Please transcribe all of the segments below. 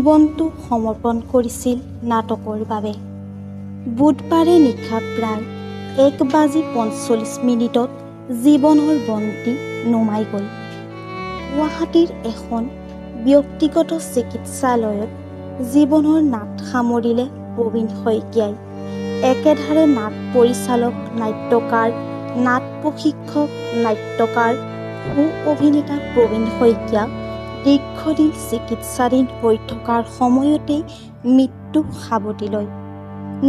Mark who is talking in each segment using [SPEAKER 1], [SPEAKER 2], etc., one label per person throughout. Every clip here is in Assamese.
[SPEAKER 1] জীৱনটো সমৰ্পণ কৰিছিল নাটকৰ বাবে। বুধবাৰে নিশা প্ৰায় 1 বাজি 45 মিনিটত জীৱনৰ বন্তি নুমাই গ'ল। গুৱাহাটীৰ এখন ব্যক্তিগত চিকিৎসালয়ত জীৱনৰ নাট সামৰিলে প্ৰবীণ শইকীয়াই। একেধাৰে নাট পৰিচালক, নাট্যকাৰ, নাট প্ৰশিক্ষক, নাট্যকাৰ, সু অভিনেতা প্ৰবীণ শইকীয়া দীৰ্ঘদিন চিকিৎসাধীন হৈ থকাৰ সময়তেই মৃত্যুক সাৱটি লয়।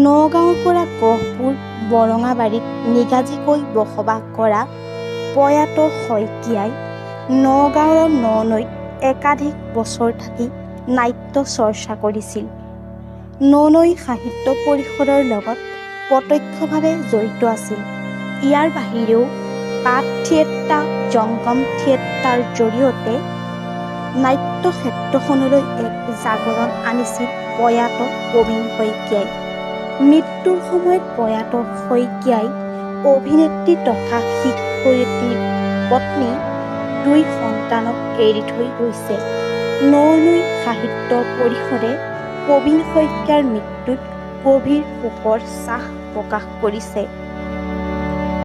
[SPEAKER 1] নগাঁৱৰ পৰা গহপুৰ বৰঙাবাৰীত নিগাজিকৈ বসবাস কৰা প্ৰয়াত শইকীয়াই নগাঁৱৰ ননৈত একাধিক বছৰ থাকি নাট্য চৰ্চা কৰিছিল। ননৈ সাহিত্য পৰিষদৰ লগত প্ৰত্যক্ষভাৱে জড়িত আছিল। ইয়াৰ বাহিৰেও বাট থিয়েটাৰ, জংগম থিয়েটাৰ জৰিয়তে নাট্য ক্ষেত্ৰখনলৈ এক জাগৰণ আনিছিল প্ৰয়াত প্ৰবীণ শইকীয়াই। মৃত্যুৰ সময়ত প্ৰয়াত শইকীয়াই অভিনেত্ৰী তথা শিক্ষয়িত্ৰী পত্নী, দুই সন্তানক এৰি থৈ গৈছে। ননৈ সাহিত্য পৰিষদে প্ৰবীণ শইকীয়াৰ মৃত্যুত গভীৰ শোকৰ ছাঁ প্ৰকাশ কৰিছে।